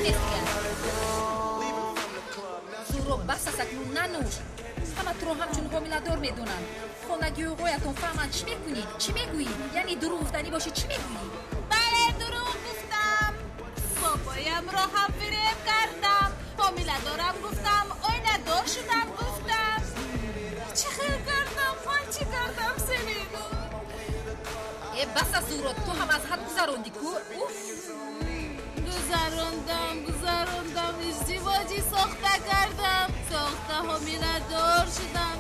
Нест дигар. Зуҳро, бас аст, акнун нанӯш. Ҳама туро ҳамчун ҳомиладор медонанд. Хонагиҳои оғоятон фаҳманд, чӣ мекунӣ? Чӣ мегӯӣ? Яъне дурӯғ гуфтанӣ бошӣ, чӣ мегӯӣ? Бале, дурӯғ гуфтам. Бобоямро ҳам фиреб кардам. Ҳомиладорам гуфтам, оиладор шудам гуфтам. Чӣ хел кардам? Ман чӣ кардам, Селин? Э, бас аст, Зуҳро, ту ҳам аз ҳад гузарондӣ ку. Уф! Гузарондам, гузарондам, издивоҷи сохта кардам, сохта ҳомиладор шудам.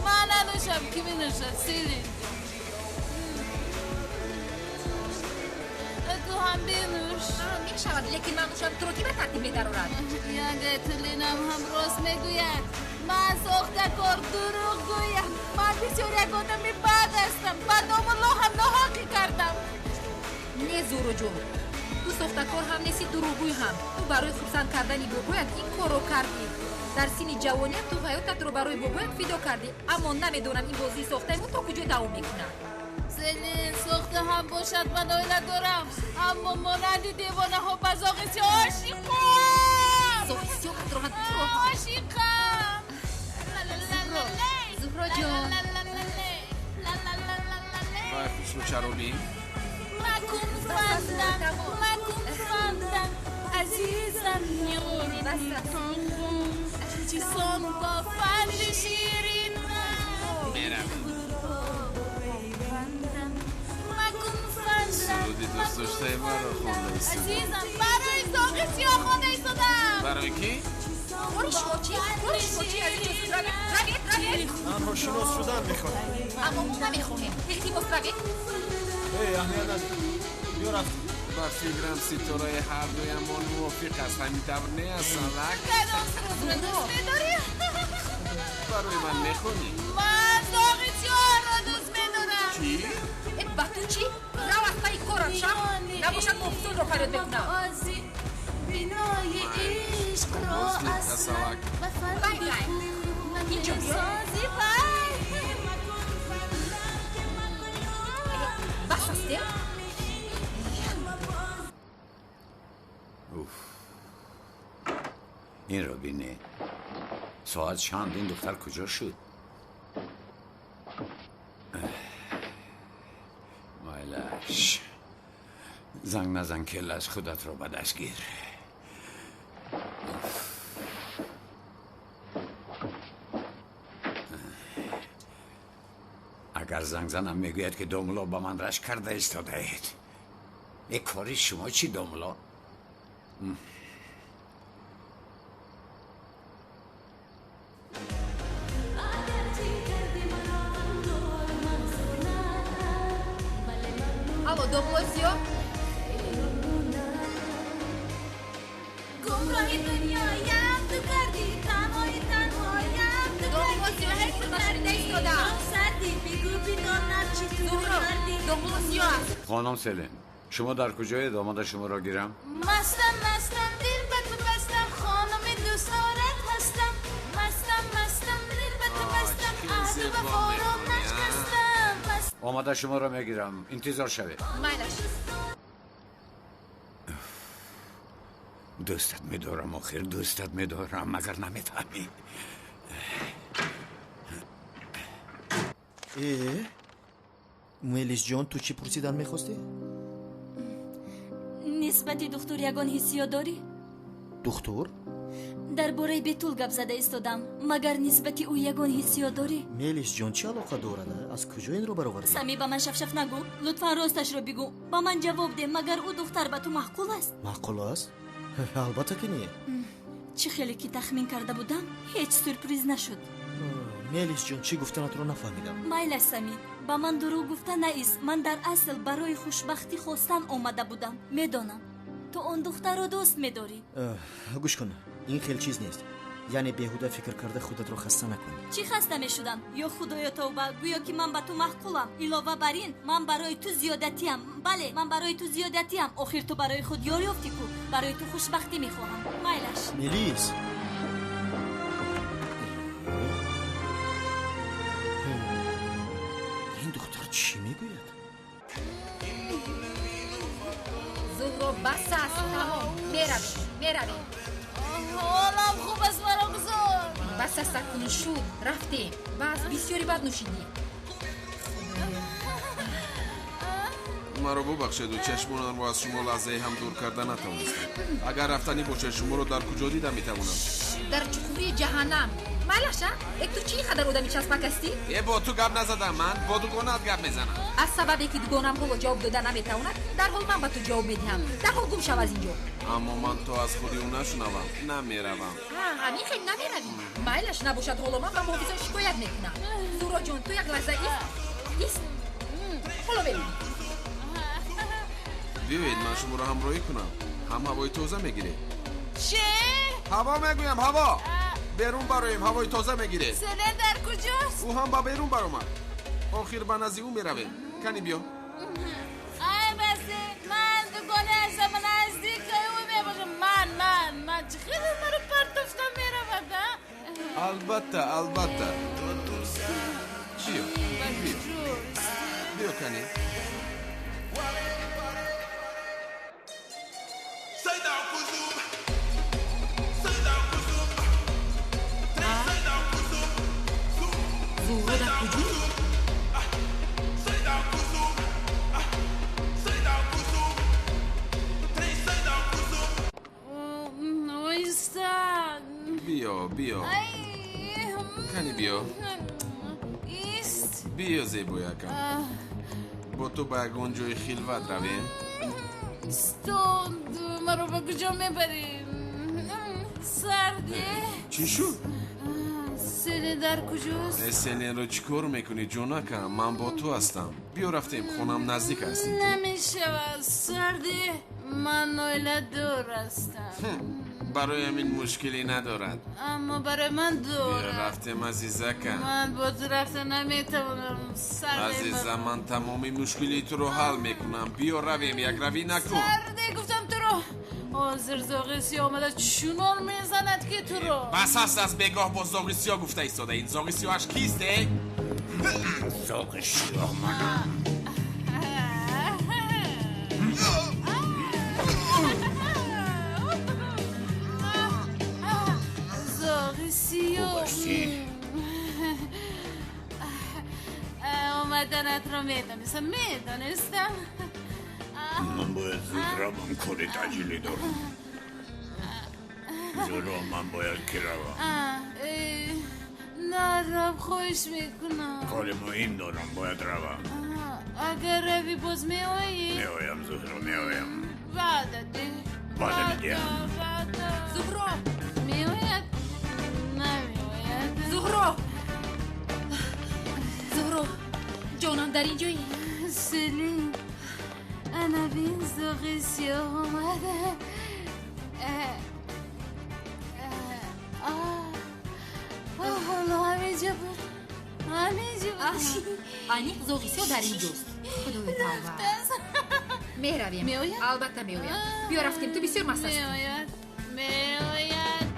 Ман нанӯшам, ки менӯшад, Селин? Ту ҳам бинӯш. Мешавад, лекин ман нӯшам, туро ки ба тартиб медарорад? Янга Тилинам ҳам рост мегӯяд. Ман сохтакор, дурӯғгӯям. Ман бисёр як одами бад ҳастам. Ба домулло ҳам ноҳақӣ кардам. Не, Зуҳроҷон, ту сохтакор ҳам нести, дурӯғгӯй ҳам. Ту барои хурсанд кардани бобоят ин корро кардӣ. Дар синни ҷавоният ту ҳаётатро барои бобоят фидо кардӣ. Аммо намедонам, ин бозии сохтаи мо то куҷо давом мекунад. Селин, сохта ҳам бошад, ман оила дорам. Аммо монанди девонаҳо ба зоғи сиёҳ ошиқам. Зоғи сиёҳатро ҳам туро ҳам. Ошиқам. Зуҳроҷон. Вай, хушрӯчаробӣ. Макун фандам, макун фандам, азизам, чисон бо фанди ширин. Меравем. Макун фандам. Суруди дӯстдоштаи маро хонда истодам. Азизам, барои зоғи сиёҳ хонда истодам. Барои кӣ? Кори шумо чӣ? Кори шумо чӣ? Аз инҷо зуд равед, равед, равед. Танҳо шинос шудан мехоҳем. Аммо мо намехоҳем. Илтимос, равед. Эй, аҳамият надеҳ. Биё, рафтем. Ба фикрам, ситораи ҳардуямон мувофиқ аст. Ҳамин тавр не, Асалак? Кадом сурудро дӯст медорӣ? Барои ман мехонӣ? Ман зоғи сиёҳро дӯст медорам. Чӣ? Э, ба ту чӣ? Рав аз пайи корат, шав. Набошад, муҳофизонро фарёд мекунам. Бинои ишқро Боз Асалак. Вай, вай, инҷо биё. Вай. Бас аст, э? Уф. Инро бинед. Соат чанд? Ин духтар куҷо шуд? Майлаш. Занг назан, келлаш, худатро ба даст гир. Агар занг занам, мегӯяд, ки домулло ба ман рашк карда истодаед. Э, кори шумо чӣ, домулло? Алло, домуллои сиёҳ? Гумроҳи дунёям ту кардӣ, танҳои танҳоям ту. Домуллои сиёҳ, шумо нашунида истодаам. Сардӣ, бигӯ, бидонам, чӣ ту Зуҳро, кардӣ. домулло сиёҳ аст. Хонум Селин, шумо дар куҷоед? Омада шуморо гирам? Мастам, мастам, дил ба ту бастам, хонуми дӯстдорат ҳастам. Мастам, мастам, дил ба ту бастам, аҳду вафоро нашкастам. Омада шуморо мегирам. Интизор шавед. Майлаш. Дӯстат медорам, охир дӯстат медорам, магар намефаҳмӣ? Э, Мелисҷон, ту чӣ пурсидан мехостӣ? Нисбати духтур ягон ҳиссиёт дорӣ? Духтур? Дар бораи Бетул гап зада истодам. Магар нисбати ӯ ягон ҳиссиёт дорӣ? Мелисҷон, чӣ алоқа дорад? Аз куҷо инро баровардӣ? Сами, ба ман шафшаф нагӯ. Лутфан росташро бигӯ. Ба ман ҷавоб деҳ, магар ӯ духтар ба ту маъқул аст? Маъқул аст? Албатта ки не. Чӣ хеле ки тахмин карда будам, ҳеҷ сюрприз нашуд. Мелисҷон, чӣ гуфтанатро нафаҳмидам. Майлаш, Сами, ба ман дурӯғ гуфта наист. Ман дар асл барои хушбахтӣ хостан омада будам. Медонам, ту он духтарро дӯст медорӣ. Гӯш кун, ин хел чиз нест. Яъне беҳуда фикр карда худатро хаста накун. Чӣ хаста мешудам? Ё худоё, тавба! Гӯё ки ман ба ту маъқулам. Илова бар ин, ман барои ту зиёдатиам. Бале, ман барои ту зиёдатиам. Охир ту барои худ ёр ёфтӣ ку. Барои ту хушбахтӣ мехоҳам. Майлаш. Мелис, ин духтар чӣ мегӯяд? Зуҳро, бас аст, тамом. Меравем, меравем. Ҳолам хуб аст, маро гузор. Бас аст, акнун шуд, рафтем. Бас, бисёри бад нӯшидӣ. Маро бубахшеду, чашмонамро аз шумо лаҳзае ҳам дур карда натавонистам. Агар рафтанӣ бошад, шуморо дар куҷо дида метавонам? Дар чуқурии ҷаҳаннам. Майлаш, а? Э, ту чӣ ин қадар одами часпак ҳастӣ? Э, бо ту гап назадам, ман бо дугонаат гап мезанам. Аз сабабе ки дугонам ҳоло ҷавоб дода наметавонад, дарҳол ман ба ту ҷавоб медиҳам. Дарҳол гум шав аз ин ҷо. Аммо ман то аз худи ӯ нашунавам, намеравам. Ҳамин хел намеравӣ? Майлаш, набошад, ҳоло ман ба муҳофизон шикоят мекунам. Зуҳроҷон, ту як лаҳза ист, ист. Ҳоло мебинӣ. Биёед, ман шуморо ҳамроҳӣ кунам. Ҳам ҳавои тоза мегиред. Чӣ? Ҳаво мегӯям, ҳаво. Берун бароем, ҳавои тоза мегиред. Селен дар куҷост? Ӯ ҳам ба берун баромад. Охир ба назди ӯ меравем. Кани биё. Ай басе, ман дугона ҳастам, наздики ӯ мебошам. Ман, ман, ман чӣ хеле маро партофта меравад, а? Албатта, албатта. Биё, биё. Биё, кани. Зуҳро дар куҷо? Оҳиста. Биё, биё. Кани биё. Ист. Биё, зебоякам. Бо ту ба ягон ҷои хилват равем. Исто, маро ба куҷо мебарӣ? Сарде. Чӣ шуд? Селен дар куҷост? Селенро чӣ кор мекунӣ, ҷонакам? Ман бо ту ҳастам. Биё рафтем, хонам наздик аст. Намешавад, сарде. Ман оиладор ҳастам. Барои ҳамин мушкиле надорад. Аммо барои ман дорад. Биё рафтем, азизакам. Ман бо ту рафта наметавонам. Азизам, ман тамоми мушкилии туро ҳал мекунам. Биё равем, якравӣ накун. Сарде, гуфтам туро. Ҳозир зоғи сиёҳ омада чунон мезанад, ки туро. Бас аст, аз бегоҳ бо зоғи сиёҳ гуфта истода. Ин зоғи сиёҳаш кист, э? Зоғи сиёҳ манам. Зоғи сиёҳ. Хуб ҳастӣ? Омаданатро медонистам, медонистам. Ман бояд зуд равам, кори таъҷилӣ дорам. Зуҳро, ман бояд ки равам. Нарав, хоҳиш мекунам. Кори муҳим дорам, бояд равам. Агар равӣ, боз меоӣ? Меоям, Зуҳро, меоям. Ваъда деҳ. Ваъда медиҳам. Ваъда. Зуҳро! Меояд? Намеояд. Зуҳро! Зуҳро, ҷонам, дар ин ҷоӣ? Селин, ана бин, зоғи сиёҳ омада. Ҳоло ҳаминҷо буд, ҳаминҷо буд. Аниқ зоғи сиёҳ дар ин ҷост. Худои тавба. Меравем. Меояд? Албатта меояд. Биё рафтем, ту бисёр маст ҳастӣ. Меояд, меояд,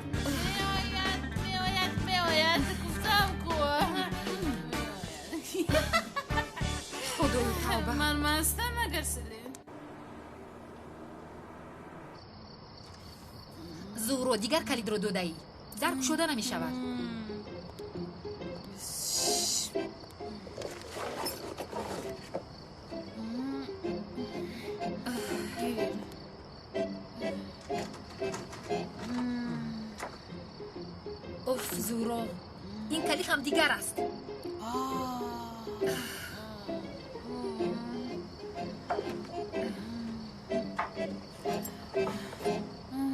меояд, меояд, меояд. Гуфтам ку. Худои тавба. Ман мастам, агар Селин. Зуҳро, дигар калидро додаӣ. Дар кушода намешавад. Оф, Зуҳро, ин калид ҳам дигар аст.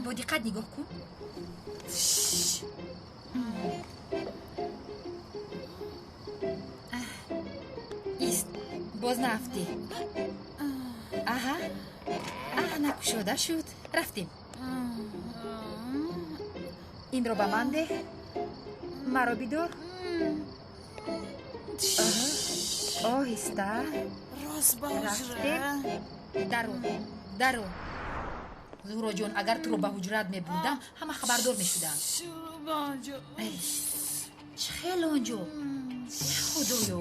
Бо диққат нигоҳ кун. Ист, боз наафтӣ. Аҳа, аҳ, накушода шуд. Рафтем. Инро ба ман деҳ. Маро бидор. Оҳиста. Рост ба ҳуҷра. Рафтем. Дарун, дарун. Зуҳроҷон, агар туро ба ҳуҷрат мебурдам, ҳама хабардор мешуданд. Ба онҷо. Чӣ хел онҷо? Худоё!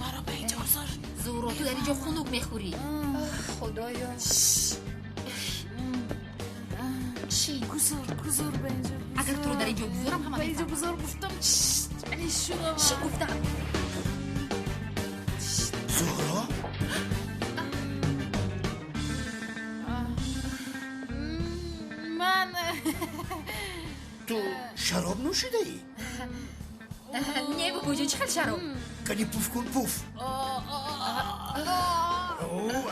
Маро ба инҷо гузор. Зуҳро, ту дар ин ҷо хунук мехӯрӣ. Худоё! Шин. Гузор, гузор ба инҷо. Агар туро дар инҷо гузорам, ҳама Ба инҷо мефаҳманд. Гузор гуфтам. Мешунавам. Шин гуфтам. Зуҳро. Ман Ту шароб нӯшидаӣ? Не, бобоҷон, чӣ хел шароб? Кани, пуф кун, пуф. О,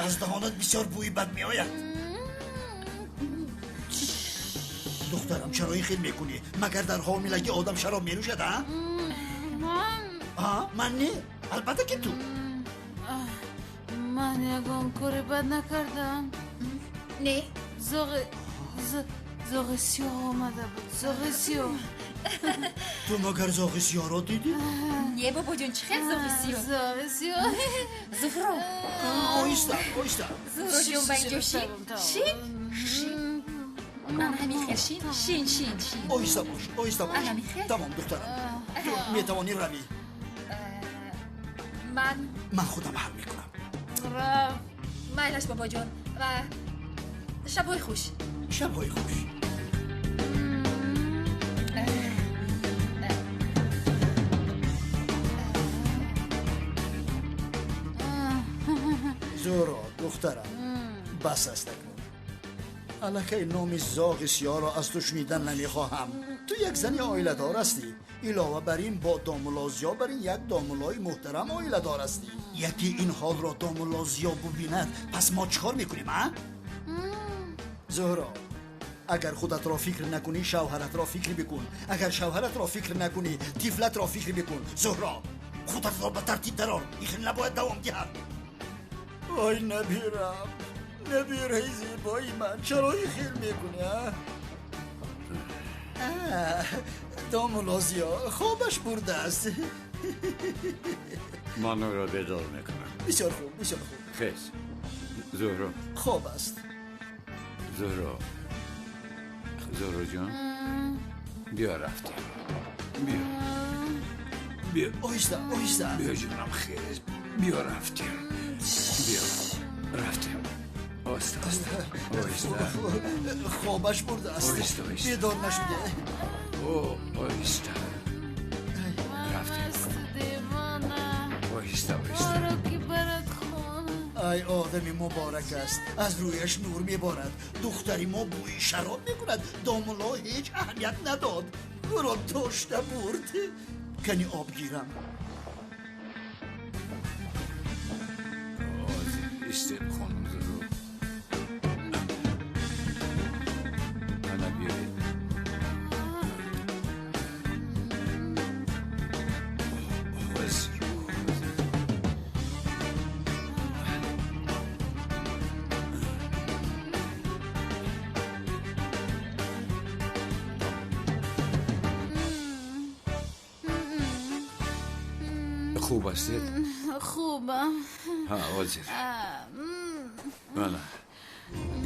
аз даҳонат бисёр бӯи бад меояд. Духтарам, чаро ин хел мекунӣ? Магар дар ҳомилагӣ одам шароб менӯшад, а? Ман А, ман не, албатта ки ту. Ман ягон кори бад накардам. Не. Зоғи сиёҳ омада буд, зоғи сиёҳ. Ту магар зоғи сиёҳро дидӣ? Не, бобоҷон, чӣ хел зоғи сиёҳ? Зоғи сиёҳ. Зуҳро. Оҳиста, оҳиста. Зуҳроҷон, ба инҷо шин. Шин, шин. Ман ҳамин хел шин, шин, шин, шин. Оҳиста бош, оҳиста бош. Ана михел. Тамом, духтарам, ту метавонӣ равӣ. Ман Ман худам ҳал мекунам. Рафт. Майлаш, бобоҷон, ва шабҳои хуш. Шабҳои хуш. Зуҳро, духтарам, бас аст акнун. Аллакай номи зоғи сиёҳро аз ту шунидан намехоҳам. Ту як зани оиладор ҳастӣ. Илова бар ин, бо домулло Зиё, бар ин як домуллои муҳтарам оиладор ҳастӣ. Яке ин ҳолро домулло Зиё бубинад, пас мо чӣ кор мекунем, а? Зуҳро, агар худатро фикр накунӣ, шавҳаратро фикр бикун. Агар шавҳаратро фикр накунӣ, тифлатро фикр бикун. Зуҳро, худатро ба тартиб дарор. Ин хел набояд давом диҳад. Ой, набирам, набираи зебои ман, чаро ин хел мекунӣ, а? Домулло Зиё хобаш бурдааст. Ман ӯро бедор мекунам. Бисёр хуб, бисёр хуб. Хез, Зуҳро. Хоб аст. Зуҳро, Зуҳроҷон, биё, рафтем, биё, биё. Оҳиста, оҳиста. Биё, ҷонам, хез, биё, рафтем, биё, рафтем, оҳиста, оҳиста, оҳиста. Хобаш бурдааст. Оҳиста, оҳиста. Бедор нашуде. О, оҳиста рафтем. Маст девона. Оҳиста, оҳиста. Моро ки барад хона. Ай, одами муборак аст, аз рӯяш нур меборад. Духтари мо бӯи шароб мекунад, домулло ҳеҷ аҳамият надод, ӯро дошта бурд. Кани об гирам. Ҳозир, истед, хонум Зуҳро. Ана, биёед. Ҳозир, ҳозир. Хуб ҳастед? Хубам. Ҳа, ҳозир, мана,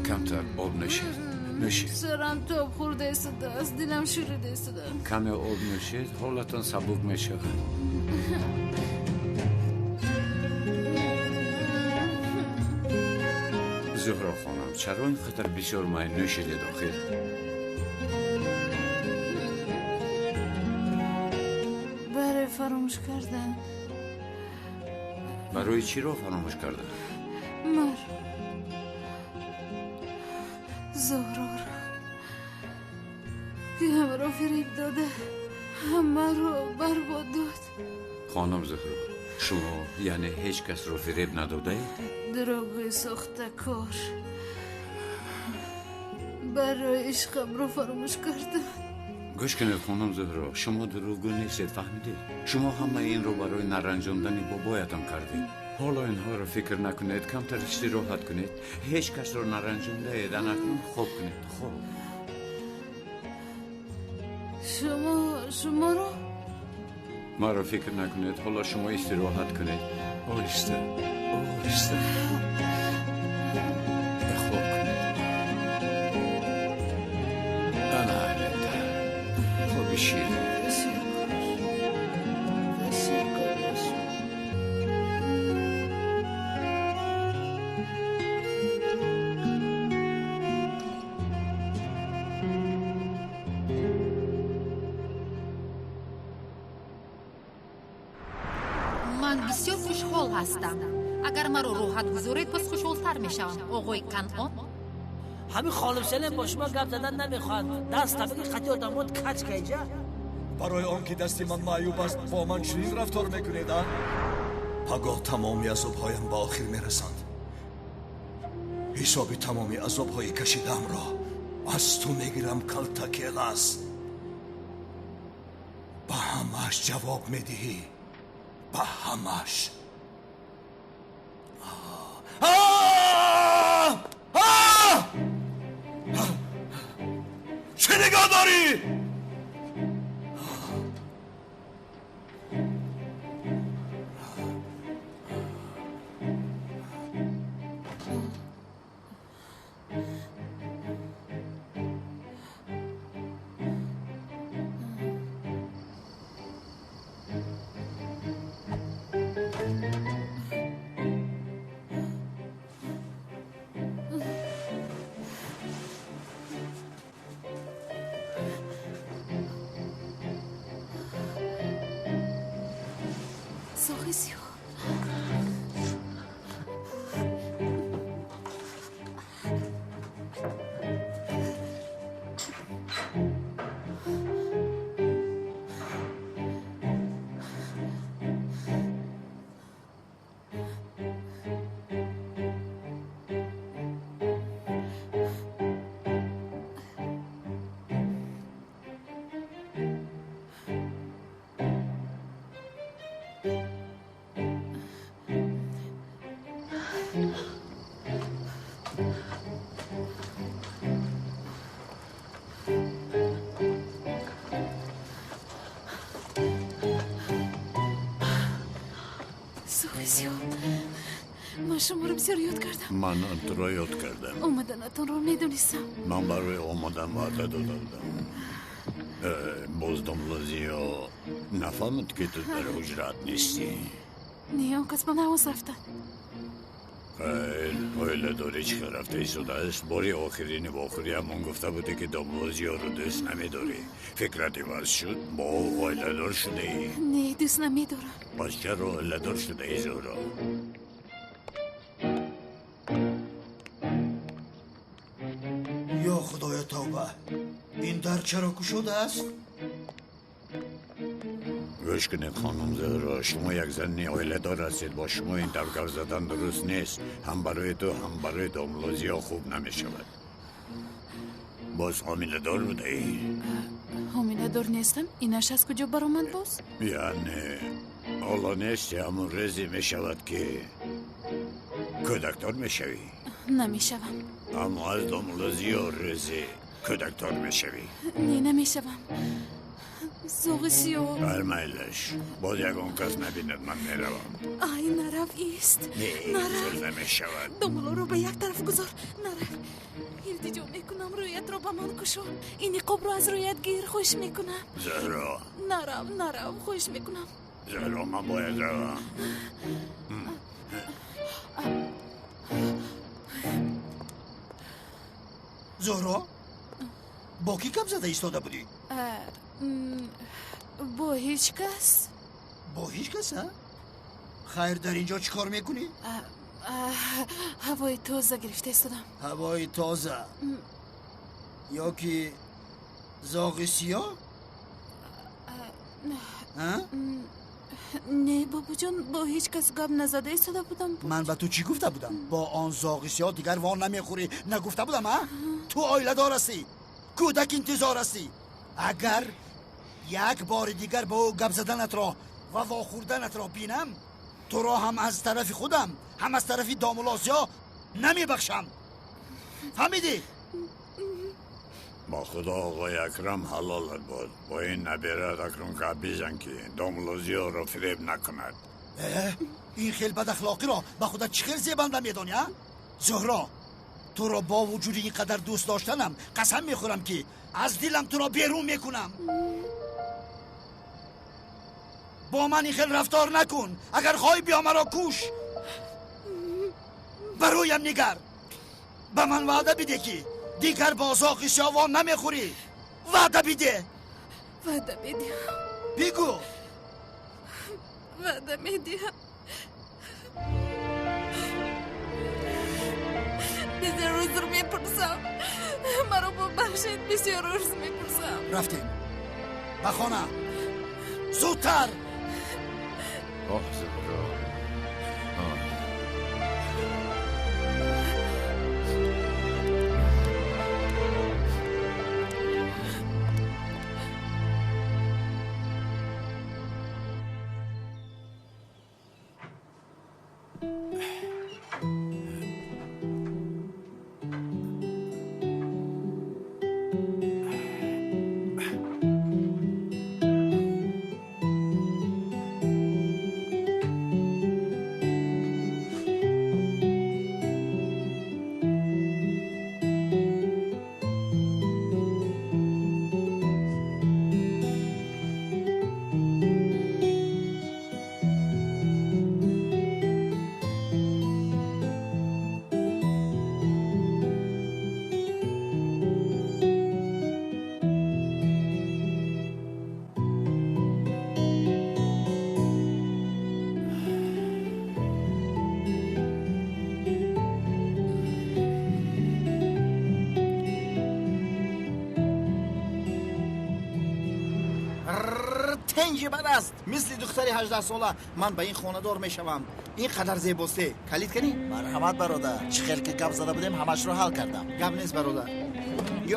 камтар об нӯшед, нӯшед. Сарам тоб хӯрда истодааст, дилам шӯрида истода. Каме об нӯшед, ҳолатон сабук мешавад. Зуҳро хонам, чаро ин қадар бисёр май нӯшидед охир? Барои фаромӯш кардан. Барои чиро фаромӯш кардан? Мар Зуҳроро, ки ҳамаро фиреб дода, ҳамаро барбод дод. Хонум Зуҳро, шумо яъне ҳеҷ касро фиреб надодаед? Дурӯғгӯи сохтакор. Барои ишқамро фаромӯш кардам. Гӯш кунед, хонум Зуҳро, шумо дурӯғгӯ нестед, фаҳмидед? Шумо ҳамаи инро барои наранҷондани бобоятон кардед. Ҳоло инҳоро фикр накунед, камтар истироҳат кунед. Ҳеҷ касро наранҷондаед. Ана акнун хоб кунед, хоб. Шумо шуморо Маро фикр накунед, ҳоло шумо истироҳат кунед. Оҳиста, оҳиста хоб кунед. Ана ҳаминтар, хоби ширин. Ташаккур, ташаккур ба шумо. хушҳол ҳастам. Агар маро роҳат гузоред, боз хушҳолтар мешавам, оғои Канъон. Ҳамин хонум Селем бо шумо гап задан намехоҳад. Даст табиги қатъи одамот кач кайҷа. Барои он ки дасти ман маъюб аст, бо ман чунин рафтор мекунед, а? Пагоҳ тамоми азобҳоям ба охир мерасанд. Ҳисоби тамоми азобҳои кашидаамро аз ту мегирам, Калтакелас. Ба ҳамааш ҷавоб медиҳӣ. Ба ҳамааш. Чӣ нигоҳ дорӣ? Ман шуморо бисёр ёд кардам. Ман туро ёд кардам. Омаданатонро медонистам. Ман барои омадан ваъда дода будам. Боз домла Зиё нафаҳмид, ки ту дар ҳуҷрат нестӣ. Не, он кас ба навоз рафтанд. Хайр, оиладорӣ чӣ хел рафта истодааст? Бори охирини вохӯриамон гуфта будӣ, ки домла Зиёро дӯст намедорӣ. Фикрат иваз шуд, бо ӯ оиладор шудаӣ. Не, дӯст намедорам. Пас чаро оиладор шудаӣ, Зуҳро? Ё худоё, тавба! Ин дар чаро кушодааст? Гӯш кунед, хонум Зуҳро, шумо як зани оиладор ҳастед. Бо шумо ин тавр гап задан дуруст нест. Ҳам барои ту, ҳам барои домла Зиё хуб намешавад. Боз ҳомиладор будаӣ? Ҳомиладор нестам. Инаш аз куҷо баромад боз? Яъне ҳоло нести, ҳамон рӯзе мешавад, ки кӯдакдор мешавӣ. Намешавам. Аммо аз домла Зиё рӯзе кӯдакдор мешавӣ. Не, намешавам. Зоғи сиёҳ. Бар майлаш, боз ягон кас набинад, ман меравам. Ай, нарав, ист. Не, нарав. Намешавад. Домларо ба як тараф гузор. Нарав. Илтиҷо мекунам, рӯятро ба ман кушо. Ин ниқобро аз рӯят гир, хоҳиш мекунам. Зуҳро. Нарав, нарав, хоҳиш мекунам. Зуҳро, ман бояд равам. Зуҳро, бо кӣ гап зада истода будӣ? Бо ҳеҷ кас. Бо ҳеҷ кас, а? Хайр, дар ин ҷо чӣ кор мекунӣ? Ҳавои тоза гирифта истодам. Ҳавои тоза ё ки зоғи сиёҳ? Не, бобоҷон, бо ҳеҷ кас гап назада истода будам. Ман ба ту чӣ гуфта будам? Бо он зоғи сиёҳ дигар во намехӯрӣ. Нагуфта будам, а? Ту оиладор ҳастӣ, кӯдак интизор ҳастӣ. Агар як бори дигар бо ӯ гап заданатро ва вохӯрданатро бинам, туро ҳам аз тарафи худам, ҳам аз тарафи домла Зиё намебахшам. Фаҳмидӣ? Бо худо, оғои Акрам, ҳалолат бод. Бо ин наберат акнун гап бизан, ки домла Зиёро фиреб накунад. Ин хел бадахлоқиро ба худат чӣ хел зебанда медонӣ, а? Зуҳро, туро бо вуҷуди ин қадар дӯст доштанам қасам мехӯрам, ки аз дилам туро берун мекунам. Бо ман ин хел рафтор накун. Агар хоҳӣ, биё маро куш. Ба рӯям нигар. Ба ман ваъда биде, ки дигар бо зоғи сиёвон намехӯрӣ. Ваъда биде. Ваъда медиҳам. Бигӯ. Ваъда медиҳам. мепурсам. Маро бубахшед, бисёр узр мепурсам. Рафтем ба хона, зудтар. Оҳ, Зуҳро, оҳ. Тенҷи бад аст, мисли духтари 18-сола ман ба ин хонадор мешавам. Ин қадар зебосте. Калид кунӣ? Марҳамат, бародар. Чӣ хел ки гап зада будем, ҳамашро ҳал кардам. Гап нест, бародар.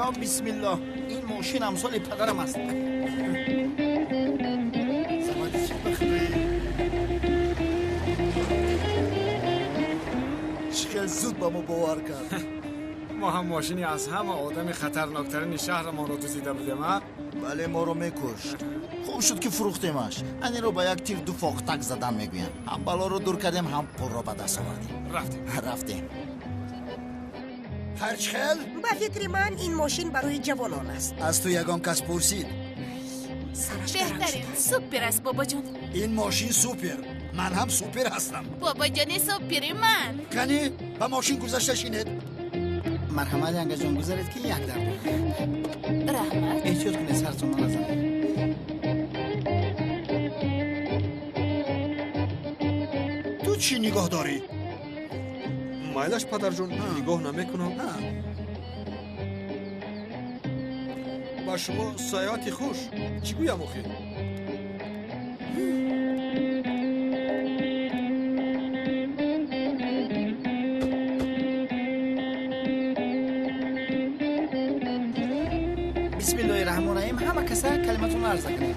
Ё бисмиллоҳ, ин мошин амсоли падарам аст. Чӣ хел зуд ба мо бовар кард. Мо ҳам мошини аз ҳама одами хатарноктарини шаҳрамонро дуздида будем, а? Бале, моро мекушт. Хуб шуд, ки фурӯхтемаш. Анеро ба як тир ду фоқтак задан мегӯянд. Ҳам балоро дур кардем, ҳам пулро ба даст овардем. Рафтем. Рафтем. Хайр, чӣ хел? Ба фикри ман, ин мошин барои ҷавонон аст. Аз ту ягон кас пурсид? Беҳтарин, супер аст, бобоҷон. Ин мошин супер. Ман ҳам супер ҳастам. Бобоҷони супери ман. Кани, ба мошин гузашта шинед. Марҳамат, янгаҷон, гузаред, ки як дар. Раҳмат. Эҳтиёт кунед, сартонро назанед. Ту чӣ нигоҳ дорӣ? Майлаш, падарҷон, нигоҳ намекунам. Ба шумо саёҳати хуш. Чӣ гӯям охир? Бисмиллоҳи раҳмони раҳим. Ҳама каса калиматонро арза кунед.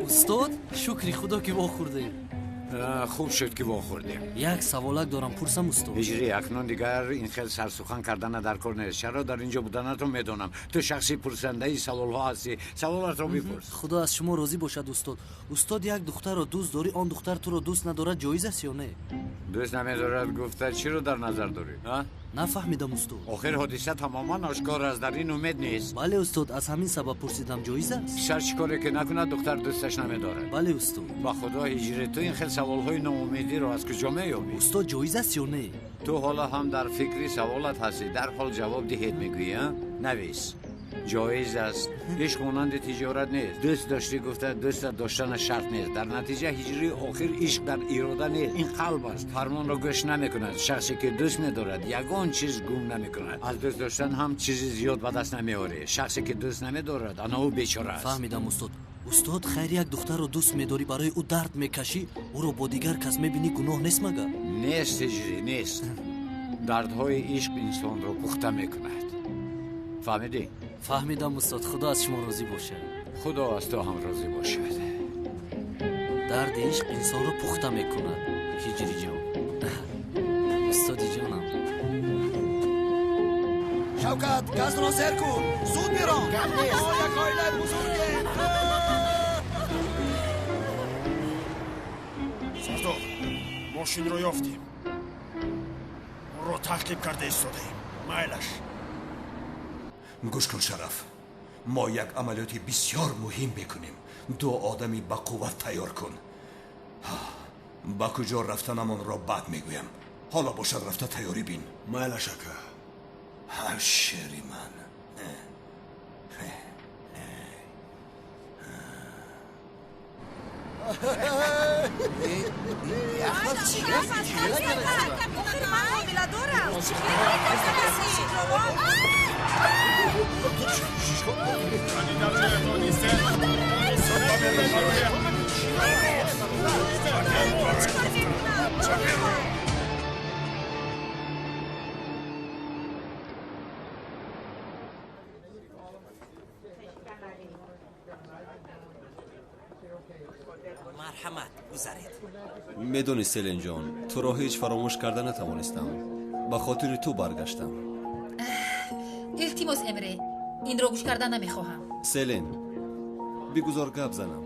Устод, шукри худо, ки вохӯрдем. Хуб шуд, ки вохӯрдем. Як саволак дорам, пурсам, устод? Ҳиҷрӣ, акнун дигар ин хел сарсухан кардана дар кор нест. Чаро дар ин ҷо буданатро медонам. Ту шахси пурсандаи саволҳо ҳастӣ. Саволатро бипурс. Худо аз шумо розӣ бошад, устод. Устод, як духтарро дӯст дорӣ, он духтар туро дӯст надорад, ҷоиз аст ё не? Дӯст намедорад гуфта чиро дар назар дорӣ? Нафаҳмидам, устод. Охир ҳодиса тамоман ошкор аст, дар ин умед нест. Бале, устод, аз ҳамин сабаб пурсидам, ҷоиз аст? Писар чӣ коре ки накунад, духтар дӯсташ намедорад. Бале, устод. Ба худо, ҳиҷри, ту ин хел саволҳои ноумедиро аз куҷо меёбӣ? Устод, ҷоиз аст ё не? Ту ҳоло ҳам дар фикри саволат ҳастӣ, дарҳол ҷавоб диҳед мегӯӣ, а? Навис. Ҷоиз аст. Ишқ монанди тиҷорат нест. Дӯст доштӣ гуфта дӯстат доштана шарт нест. Дар натиҷа, ҳиҷрии охир, ишқ дар ирода нест, ин қалб аст. Фармонро гӯш намекунад. Шахсе ки дӯст медорад, ягон чиз гум намекунад. Аз дӯст доштан ҳам чизи зиёд ба даст намеорӣ. Шахсе ки дӯст намедорад, ана ӯ бечора аст. Фаҳмидам, устод. Устод, хайр, як духтарро дӯст медорӣ, барои ӯ дард мекашӣ, ӯро бо дигар кас мебинӣ, гуноҳ нест магар? Нест, ҳиҷрӣ, нест. Дардҳои ишқ инсонро пухта мекунад. Фаҳмидӣ? Фаҳмидам, устод. Худо аз шумо розӣ бошад. Худо аз ту ҳам розӣ бошад. Дарди ишқ инсонро пухта мекунад, ҳиҷрӣ ҷон. Устоди ҷонам. Шавкат, газро зер кун, зуд бирон. Гап нест. Мо як оилаи бузургем. Сардор, мошинро ёфтем. Онро таъқиб карда истодаем. Майлаш. Гӯш кун, Шараф, мо як амалиёти бисёр муҳим мекунем. Ду одами ба қувват тайёр кун. Ба куҷо рафтанамонро баъд мегӯям. Ҳоло бошад, рафта тайёрӣ бин. Майлаш, ака. Ҳа, шери ман. Охир ман ҳомиладорам. Марҳамат, гузаред. Медонӣ, Селинҷон, туро ҳеҷ фаромӯш карда натавонистам. Ба хотири ту баргаштам. Илтимос, Эмре, инро гӯш карда намехоҳам. Селин, бигузор гап занам.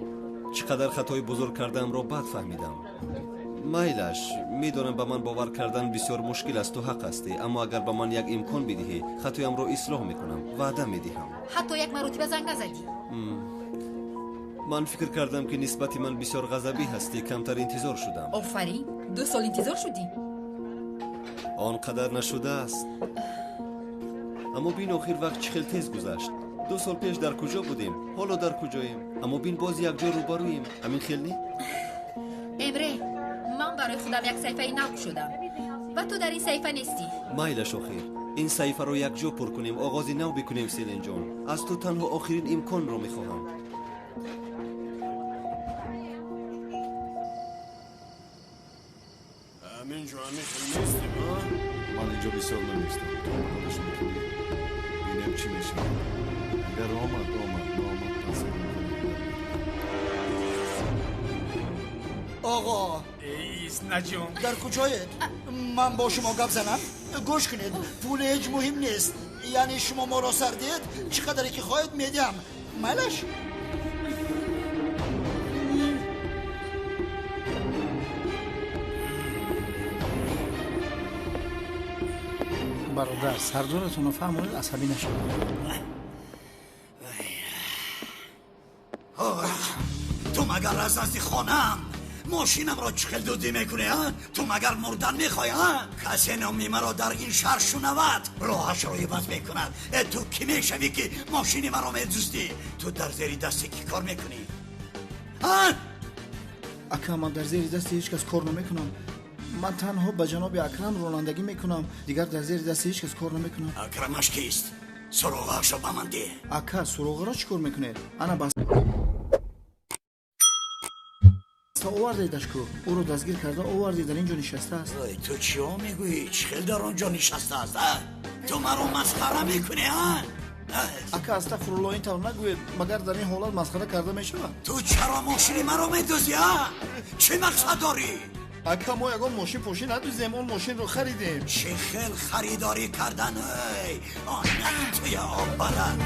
Чӣ қадар хатои бузург кардаамро баъд фаҳмидам. Майлаш, медонам, ба ман бовар кардан бисёр мушкил аст, ту ҳақ ҳастӣ, аммо агар ба ман як имкон бидиҳӣ, хатоямро ислоҳ мекунам, ваъда медиҳам. Ҳатто як маротиба занг назадӣ. Ман фикр кардам, ки нисбати ман бисёр ғазабӣ ҳастӣ, камтар интизор шудам. Офарин, 2 сол интизор шудӣ. Он қадар нашудааст, аммо бин, охир вақт чӣ хел тез гузашт. 2 сол пеш дар куҷо будем, ҳоло дар куҷоем, аммо бин, боз якҷо рӯбарӯем. Ҳамин хел не? Эмре, ман барои худам як саҳифаи нав кушодам ва ту дар ин саҳифа нестӣ. Майлаш, охир ин саҳифаро якҷо пур кунем, оғози нав бикунем. Селинҷон, аз ту танҳо охирин имконро мехоҳам. Ҳаминҷо ҳамин хел нестем, а? Ман инҷо бисёр намеистам. Ту омаданаш мумкин, бинем чӣ мешавад. Агар омад, омад, наомад, пас имкони дигар. Оғо. Наҷон. Дар куҷоед? Ман бо шумо гап занам. Гӯш кунед, пул ҳеҷ муҳим нест, яъне шумо моро сар диҳед, чӣ қадаре ки хоҳед медиҳам. Майлаш? Бародар, сардоратонро фаҳмонед, асабӣ нашавад. Ту магар аз назди хонаам мошинамро чӣ хел дуздӣ мекунӣ, а? Ту магар мурдан мехоҳӣ, а? Касе номи маро дар ин шаҳр шунавад, роҳашро иваз мекунад. Э, ту кӣ мешавӣ, ки мошини маро медуздӣ? Ту дар зери дасти кӣ кор мекунӣ, а? Ака, ман дар зери дасти ҳеҷ кас кор намекунам. Ман танҳо ба ҷаноби Акрам ронандагӣ мекунам, дигар дар зери дасти ҳеҷ кас кор намекунам. Акрамаш кист? Суроғаашро ба ман деҳ. Ака, суроғаро чӣ кор мекунед? Ана, баста овардедаш ку, ӯро дастгир карда овардед, дар ин ҷо нишастааст. Ой, ту чиҳо мегӯӣ? Чӣ хел дар он ҷо нишастааст, а? Ту маро масхара мекунӣ, а? Ака, астағфирулло, ин тавр нагӯед. Магар дар ин ҳолат масхара карда мешавад? Ту чаро мошини маро медуздӣ, а? Чӣ мақсад дорӣ? Ака, мо ягон мошин пошин надуздем, он мошинро харидем. Чӣ хел харидорӣ кардан? Эй, онаи туя об барад.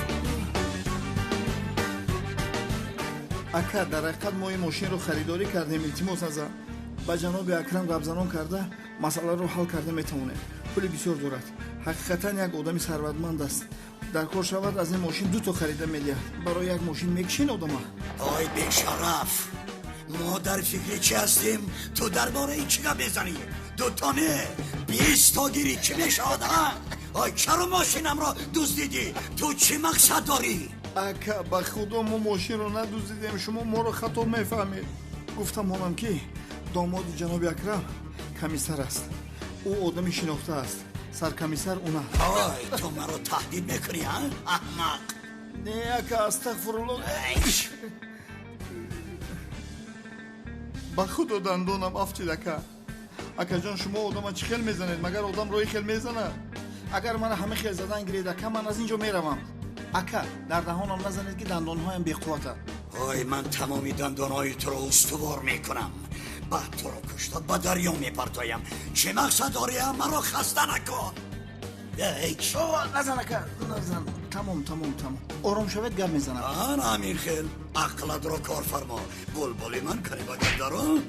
Ака, дар ҳақиқат мо ин мошинро харидорӣ кардем. Илтимос, аза ба ҷаноби Акрам гапзанон карда, масъаларо ҳал карда метавонем. Пули бисёр дорад, ҳақиқатан як одами сарватманд аст. Дар кор шавад, аз ин мошин дуто харида медиҳад. Барои як мошин мекушен одама? Ой, бешараф, мо дар фикри чӣ ҳастем, ту дар бораи чӣ гап мезанӣ? Дуто не, 20 то гирӣ, чӣ мешавад, а? Ой, чаро мошинамро дуздидӣ? Ту чӣ мақсад дорӣ? Ака, ба худо, мо мошинро надуздидем, шумо моро хато мефаҳмед. Гуфтам онам, ки домоди ҷаноби Акрам комиссар аст, ӯ одами шинохта аст, саркомиссар уна. Ой, ту маро таҳдид мекунӣ, а, аҳмақ? Не, ака, астағфирулло, ба худо, дандонам афтид. Ака, акаҷон, шумо одама чӣ хел мезанед? Магар одам роҳи хел мезанад? Агар мана ҳама хел задан гиред, ака, ман аз ин ҷо меравам. Ака, дар даҳонам назанед, ки дандонҳоям беқувватанд. Ой, ман тамоми дандонҳои туро устувор мекунам, баъд туро кушта ба дарё мепартоям. Чӣ мақсад дорӣ? Маро хаста накун. Назан, ака, назан. Тамом, тамом, тамом, ором шавед, гап мезанам. Ана ҳамин хел ақлатро кор фармо, булбули ман. Кани ба гап даро.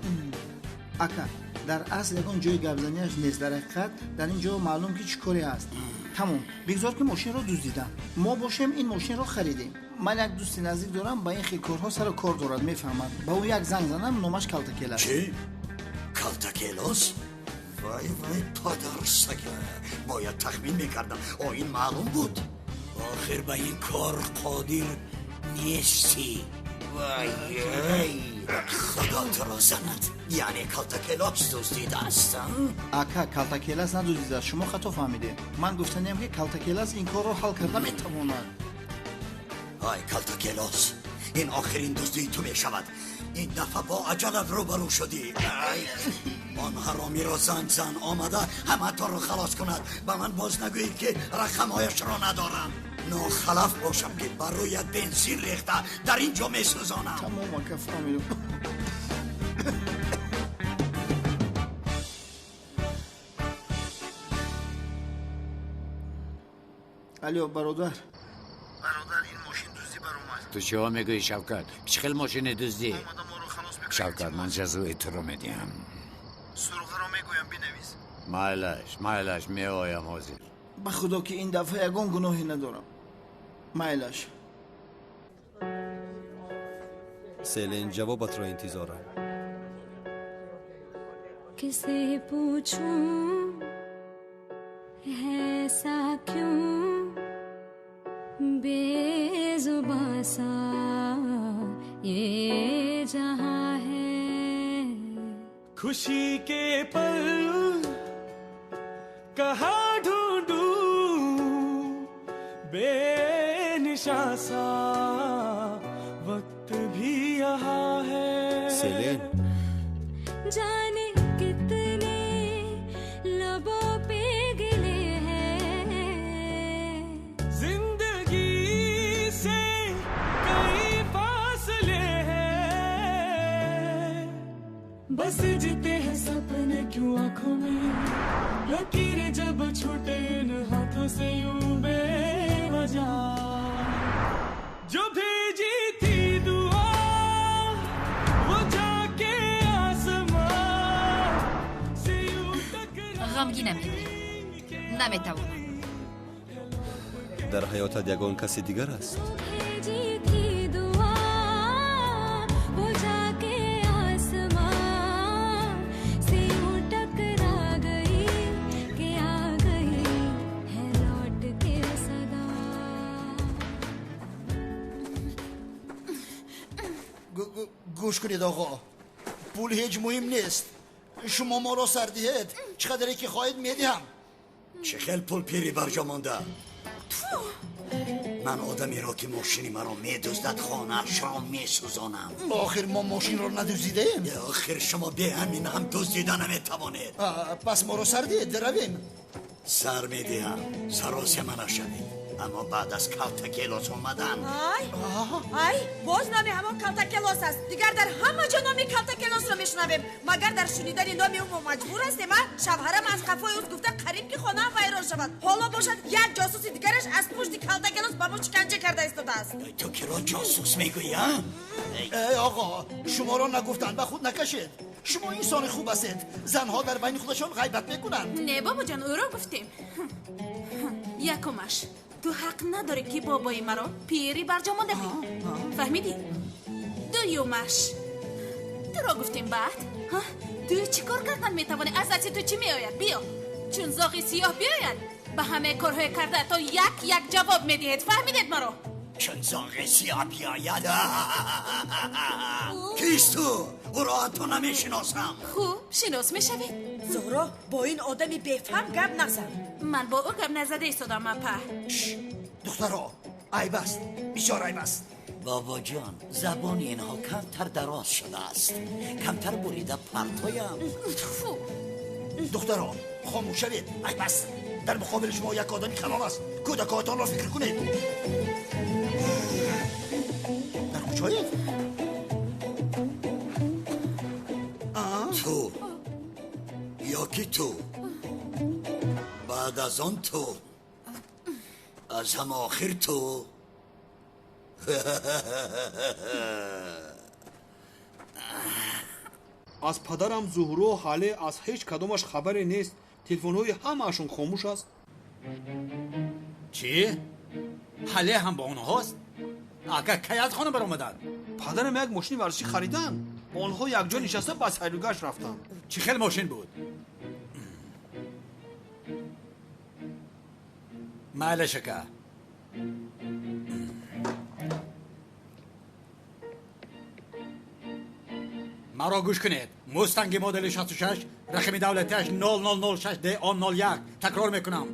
Ака, дар асл ягон ҷои гапзанияш нест. Дар ҳақиқат дар ин ҷо маълум, ки чӣ коре ҳаст. Тамом, бигзор, ки мошинро дуздидам, мо бошем, ин мошинро харидем. Ман як дӯсти наздик дорам, ба ин хел корҳо сару кор дорад, мефаҳмад. Ба ӯ як занг занам, номаш Калтакел аст. Чӣ, Калтакелос? Вай, вай, падарсага, бояд тахмин мекардам. О, ин маълум буд. Охир ба ин кор қодир нестӣ. Вай, эй, худо. Худо туро занад. Яъне калтакелос дуздидааст? Ака, калтакелас надуздидааст, шумо хато фаҳмидед. Ман гуфтаниям, ки калтакелас ин корро ҳал карда метавонад. Ай калтакелос, ин охирин дуздии ту мешавад. Ин дафъа бо аҷалат рӯбарӯ шудӣ. Он ҳаромиро занг зан, омада ҳаматоро халос кунад. Ба ман боз нагӯед, ки рақамҳояшро надорам. Нохалаф бошам, ки бар рӯят бензин рехта дар ин ҷо месӯзонам. Тамом, ака, фаҳмидам. Алло, бародар. Бародар, ин мошин дуздӣ баромад. Ту чиҳо мегӯӣ, Шавкат? Чӣ хел мошини дуздӣ? Шавкат, ман ҷазои туро медиҳам. Сурғаро мегӯям, бинавис. Майлаш, майлаш, меоям ҳозир. Ба худо, ки ин дафъа ягон гуноҳе надорам. Майлаш. Селен, ҷавобатро интизорам. किसे पूछूं ऐसा क्यों बेजुबां सा ये जहां है। खुशी के पल कहाँ ढूंढूं, बेनिशा सा वक्त भी यहाँ है। Селен, जाने कितने लबों पे गिले हैं। जिंदगी से कई फासले हैं, बस जीते हैं सपने क्यों आंखों में, लकीरें जब छूटे इन हाथों से यूं बेवजह। जो भेजी थी दुआ वो जाके आसमां से यूं टकरा। Ғамгинам, Ибраҳим, наметавонам. Дар ҳаётат ягон каси дигар аст? भेजी थी दुआ वो जाके आसमां से यूं टकरा गई कि आ गई है लौट के सदा। Гӯш кунед, оғо, пул ҳеҷ муҳим нест. Шумо моро сар диҳед, чӣ қадаре ки хоҳед медиҳам. Чӣ хел пул, пири барҷо монда? Ман одамеро, ки мошини маро медуздад, хонаашро месӯзонам. Охир мо мошинро надуздидаем. Охир шумо бе ҳамин ҳам дуздида наметавонед. Пас моро сар диҳед, равем. Сар медиҳам, саросема нашавед. Аммо баъд аз калтакелос омадан. Ай, ай, боз номи ҳамон калтакелос аст. Дигар дар ҳама ҷо номи калтакелосро мешунавем. Магар дар шунидани номи ӯ мо маҷбур ҳастем, а? Шавҳарам аз қафои ӯ гуфта, қариб ки хонаам вайрон шавад. Ҳоло бошад, як ҷосуси дигараш аз пушти калтакелос ба мо шиканҷа карда истодааст. Ту киро ҷосус мегӯӣ, а? Эй оғо, шуморо нагуфтанд, ба худ накашед. Шумо инсони хуб ҳастед. Занҳо дар байни худашон ғайбат мекунанд. Не, бобоҷон, ӯро гуфтем. Якумаш, ту ҳақ надорӣ, ки бобои маро пири барҷо монда гӯӣ. Фаҳмидӣ? Дуюмаш, туро гуфтем. Баъд ту чӣ кор кардан метавонӣ? Аз дасти ту чӣ меояд? Биё, чун зоғи сиёҳ биёяд, ба ҳамаи корҳои кардаатон як як ҷавоб медиҳед. Фаҳмидед маро? Чун зоғи сиёҳ биёяд. Кист ту? Ӯро ҳатто намешиносам. Хуб, шинос мешавед. Зуҳро, бо ин одами бефаҳм гап назан. Ман бо ӯ гап назада истодам, апа. Духтаро, айб аст, бисёр айб аст. Бобоҷон, забони инҳо камтар дароз шудааст, камтар бурида партоям. Духтаро, хомӯш шавед, айб аст. Дар муқобили шумо як одами калон аст. Кӯдакҳоятонро фикр кунед. Дар куҷоед? Ту ё ки ту, баъд аз он ту, аз ҳама охир ту. Аз падарам Зуҳро ҳале аз ҳеҷ кадомаш хабаре нест. Телефонҳои ҳамаашон хомӯш аст. Чӣ? Ҳале ҳам бо онҳост? Ака, кай аз хона баромаданд? Падарам як мошини варзишӣ хариданд. Онҳо якҷо нишаста ба сайругашт рафтанд. Чӣ хел мошин буд? Майлаш, ака. Маро гӯш кунед. Мустанги модели 66, рақами давлатиаш 0006 DO01. Такрор мекунам.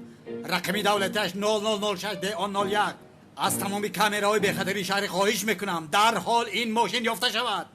Рақами давлатиаш 0006 DO01. Аз тамоми камераҳои бехатари шаҳри хоҳиш мекунам, дарҳол ин мошин ёфта шавад.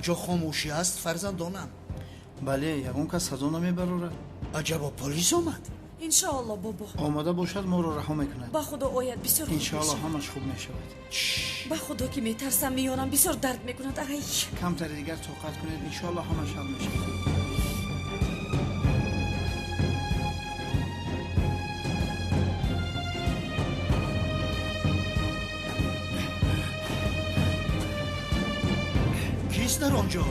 Ҷо хомӯшӣ аст, фарзандонам. Бале, ягон кас садо намебарорад. Аҷабо, полис омад? Иншоалло, бобо. Омада бошад, моро раҳо мекунад. Ба худо ояд, бисёр хуб Иншоалло, мешавад. ҳамаш хуб мешавад. Ба худо ки метарсам, миёнам бисёр дард мекунад. Ай! Камтари дигар тоқат кунед, иншоалло ҳамаш ҳал мешавад. Кист дар он ҷо?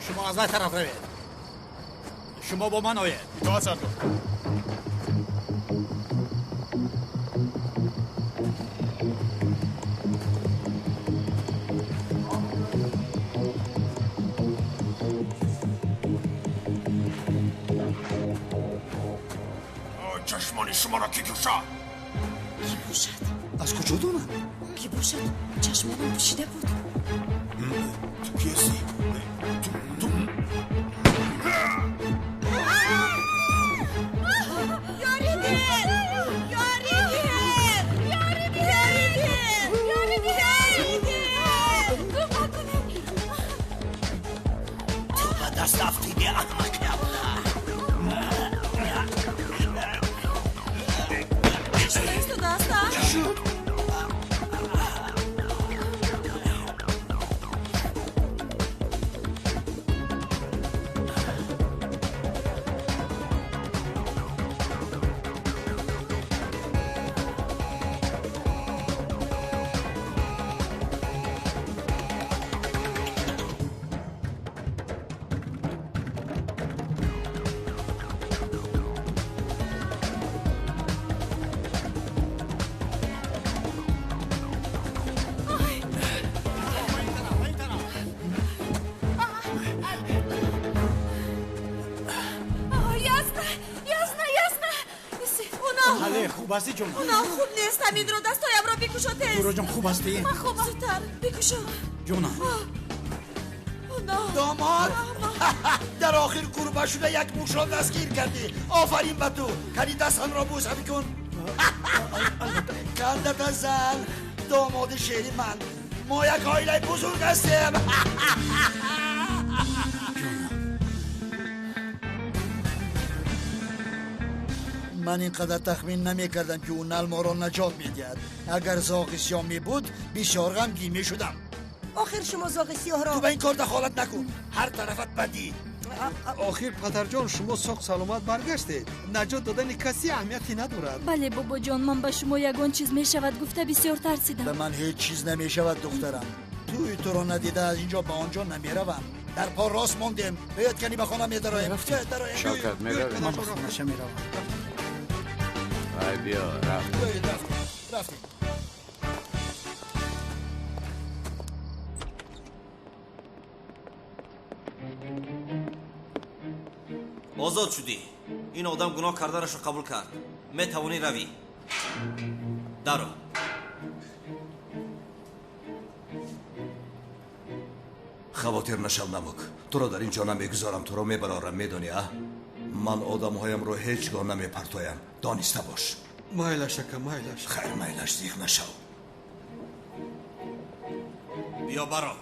Шумо аз вай тараф равед. Шумо бо ман оед. Итоат, сардор. Чашмони шуморо ки кушод? Ки бошад? Аз куҷо донам? Ки бошад? Чашмонам пӯшида буд. Ту ки ҳастӣ? Ту Ёрӣ диҳед! Ёрӣ диҳед! Ёрӣ диҳед! Ёрӣ диҳед! Кӯмак кунед! Ту ба даст афтидӣ, аҳмақ явла. Шуда истодааст, а? Чӣ шуд? Ясно, ясно, ясно. Уно. Ҳале, хуб ҳастӣ, ҷонам? Уно хуб нест, ҳаминро дастҳоямро бикушо тез. Зуҳроҷон, хуб ҳастӣ? Ман хуб, зудтар бикушо. Ҷонам. Уно. Домод, дар охир гурба шуда як мушро дастгир кардӣ. Офарин ба ту. Кани дастамро бӯса бикун. Кандата зан, домоди шери ман. Мо як оилаи бузург ҳастем. Ман ин қадар тахмин намекардам, ки ӯ нал моро наҷот медиҳад. Агар зоғи сиёҳ мебуд, бисёр ғамгин мешудам. Охир шумо зоғи сиёҳро Ту ба ин кор дахолат накун, ҳар тарафат бадӣ. Охир, падарҷон, шумо соғ саломат баргаштед. Наҷот додани касе аҳамияте надорад. Бале, бобоҷон, ман ба шумо ягон чиз мешавад гуфта бисёр тарсидам. Ба ман ҳеҷ чиз намешавад, духтарам. Тӯи туро надида аз ин ҷо ба он ҷо намеравам. Дар по рост мондем. Биёед кани ба хона медароем. Шавкат, меравем. Ман ба хонаша меравам. Ай, биё, рафт. Биёед, рафтем, рафтем. Озод шудӣ. Ин одам гуноҳ карданашро қабул кард. Метавонӣ равӣ. Даро. Хавотир нашав, Намук. Туро дар ин ҷо намегузорам, туро мебарорам, медонӣ, а? Ман одамҳоямро ҳеҷ гоҳ намепартоям. Дониста бош. Майлаш, ака, майлаш. Хайр, майлаш, зиқ нашав. Биё, баро.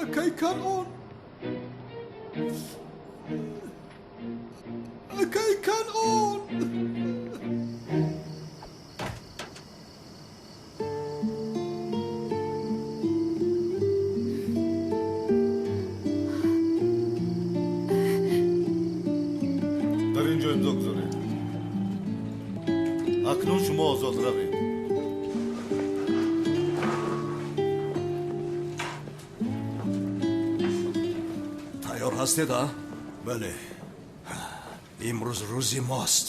Акай Канон, акай Канон. Дар ин ҷо имзо гузоред. Акнун шумо озод равед. Тайёр ҳастед, а? Бале. Имрӯз рӯзи мост.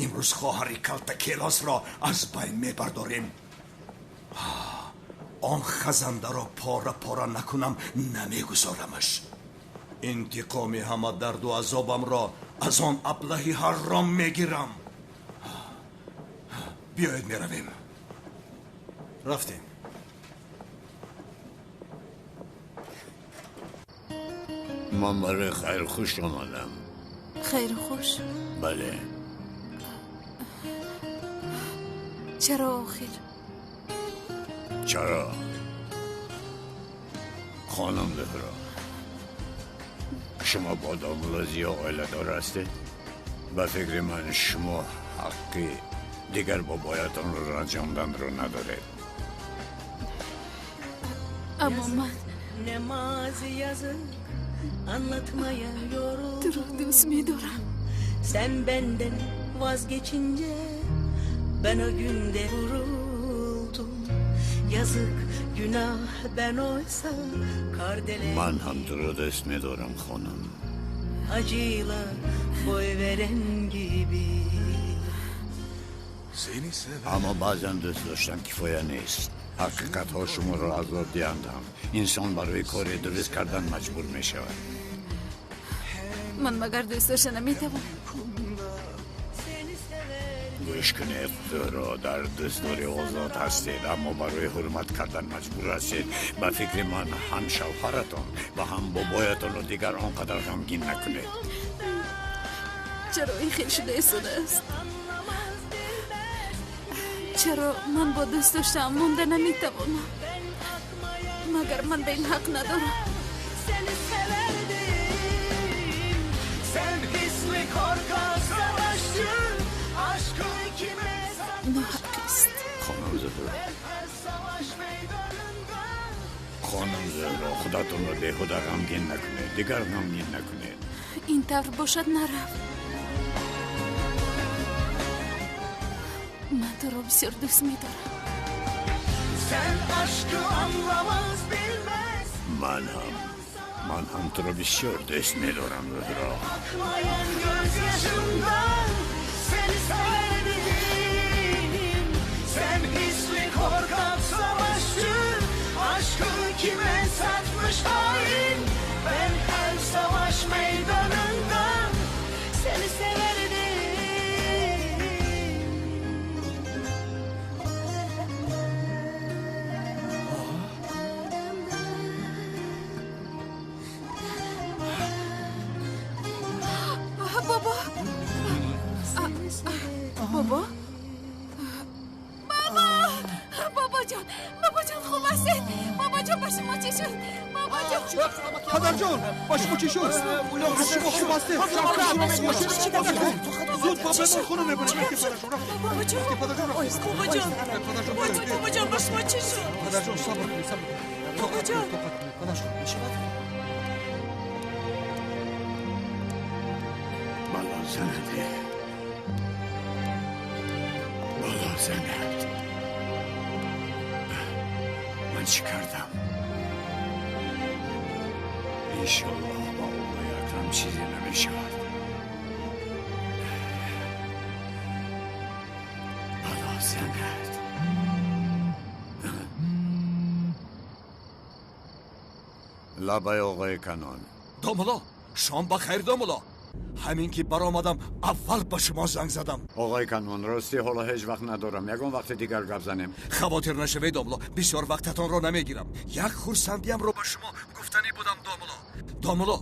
Имрӯз хоҳари калтакелосро аз байн мебардорем. Он хазандаро пора пора накунам, намегузорамаш. Интиқоми ҳама дарду азобамро аз он аблаҳи ҳарром мегирам. Биёед, меравем. Рафтем. Ман барои хайрхуш омадам. Хайрхуш? Бале. Чаро охир? Чаро? Хонум Зуҳро, шумо бо домулло Зиё оиладор ҳастед? Ба фикри ман шумо ҳаққи дигар бобоятонро ранҷонданро надоред. Аммо ман Ne mazi yazık anlatmaya yoruldum. Туро дӯст медорам. Sen benden vazgeçince ben o günde vuruldum. Yazık günah ben oysa kardele Ман ҳам туро дӯст медорам, хонум. acıyla boy veren gibi. Аммо баъзан дӯст доштан кифоя нест. Ҳақиқатҳо шуморо азоб диҳанд ҳам инсон барои кори дуруст кардан маҷбур мешавад. Ман магар дӯст дошта наметавонам? Гӯш кунед, Зуҳро, дар дӯстдорӣ озод ҳастед, аммо барои ҳурмат кардан маҷбур ҳастед. Ба фикри ман ҳам шавҳаратон ва ҳам бобоятонро дигар он қадар ғамгин накунед. Чаро ин хел шуда истодааст? Чаро ман бо дӯст доштаам монда наметавонам? Магар ман ба ин ҳақ надорам? Seni severdim. Sen hisli korkak savaşçı. Aşkı kime Ноҳақист. Хонум Зуҳро, her savaş meydanında. хонум Зуҳро, худатонро беҳуда ғамгин накунед, дигар ғамгин накунед. Ин тавр бошад, нарав. Ман туро бисёр дӯст медорам. Sen aşkı anlamaz bilmez. Ман ҳам, ман ҳам туро бисёр дӯст медорам, Зуҳро. Akmayan gözyaşımdan seni severdim. Sen hisli korkak savaşçı. Aşkı kime satmış hain. Ben her savaş meydanında seni severdim. Бобо, бобо, бобо, бобоҷон, бобоҷон, хуб ҳастед? Бобоҷон, ба шумо чӣ шуд? Бобоҷон, Падарҷон, ба шумо чӣ шуд? Шумо хуб ҳастед? Зуд ба беморхона мебарем. Бобоҷон, Падарҷон, бобоҷон, бобоҷон, ба шумо чӣ шуд? Падарҷон, сабр кунед, сабр кунед. Тоқат кунед, падарҷон, мешавад? Бало занад, бало занад. Ман чӣ кардам? Иншоаллоҳ ба оғои Акрам чизе намешавад. Бало занад. Лабай оғои Канон. Домулло, шом ба хайр домулло. Ҳамин ки баромадам, аввал ба шумо занг задам. Оғои Канон, рости ҳоло ҳеҷ вақт надорам. Ягон вақти дигар гап занем. Хавотир нашавед домулло, бисёр вақтатонро намегирам. Як хурсандиамро ба шумо гуфтанӣ будам домулло. Домулло,